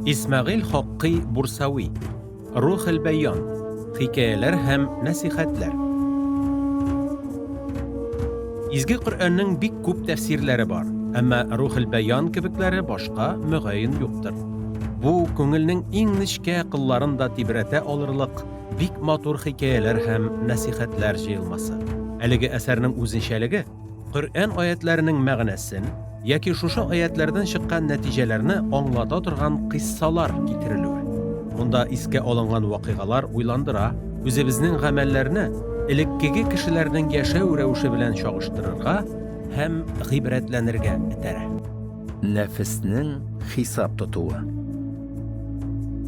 Исмәгыйль Хаккый Бурсави. Рухел бәян. Хикәяләр һәм нәсихәтләр. Изге Коръәннең бик күп тәфсирләре бар, әмма Рухел бәян кебекләре башка мөгаен юктыр. Бу күңелнең иң нечкә кылларын да тибрәтә алырлык бик матур хикәяләр һәм нәсихәтләр җыелмасы. Әлеге әсәрнең үзенчәлеге, Коръән аятьләренең мәгънәсен яки шушы аятьләрдән чыккан нәтиҗәләрне аңлата торган кыйссалар китерелүе. Монда искә алынган вакыйгалар уйландыра, үзебезнең гамәлләрне элеккеге кешеләрнең яшәү рәвеше белән чагыштырырга һәм гыйбрәтләнергә этәрә. Нәфеснең хисап тотуы.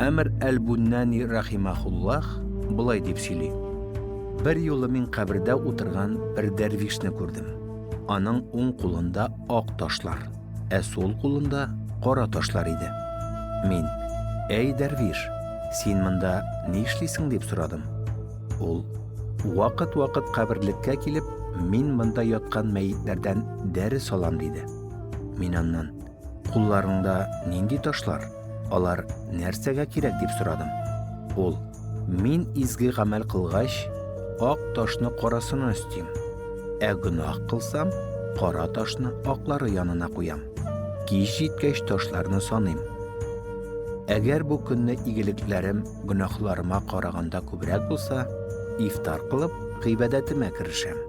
Әмр әл-Буннани рахимахуллаһ болай дип сөйли. Бер юлы мин кабердә утырган бер дәрвишне күрдем. Аның уң кулында ак ташлар, ә сул кулында кара ташлар иде. Мин: "Әй дәрвиш, син монда ни эшлисең?" дип сорадым. Ул: "Вакыт-вакыт каберлеккә килеп, мин монда яткан мәетләрдән дәрес алам", диде. Мин аннан: "Кулларыңда нинди ташлар? Алар нәрсәгә кирәк?" дип сорадым. Ул: Мин изге гамәл кылгач, ак ташны карасына өстим. Ә гөнаһ кылсам, кара ташны аклары янына куям. Кич җиткәч ташларны саныйм. Әгәр бу көнне игелекләрем гөнаһларыма караганда күбрәк булса, ифтар кылып, гыйбадәтемә керешәм.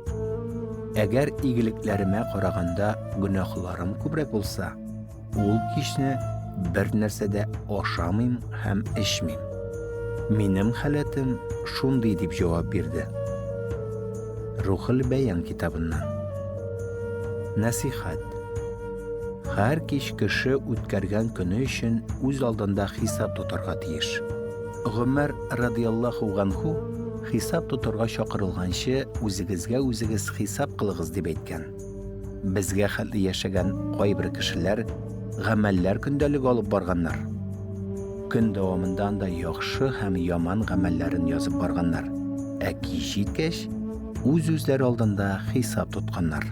Әгәр игелекләремә караганда гөнаһларым күбрәк булса, Ул кичне бер нәрсә дә ашамыйм һәм эчмим. Минем халәтем шундый дип җавап бирде. Рухел бәян китабыннан. Нәсихәт. Һәр кич кеше үткәргән көне өчен үз алдында хисап тотарга тиеш. Гомәр радиаллаһу ганһу хисап тотарга чакырылганчы үзегезгә үзегез хисап кылыгыз дип әйткән. Безгә хәтле яшәгән кайбер кешеләр гамәлләр көндәлеге алып барганнар. Көн дәвамында анда яхшы һәм яман гамәлләрен язып барганнар. Ә кич җиткәч, үз-үзләре алдында хисап тотканнар.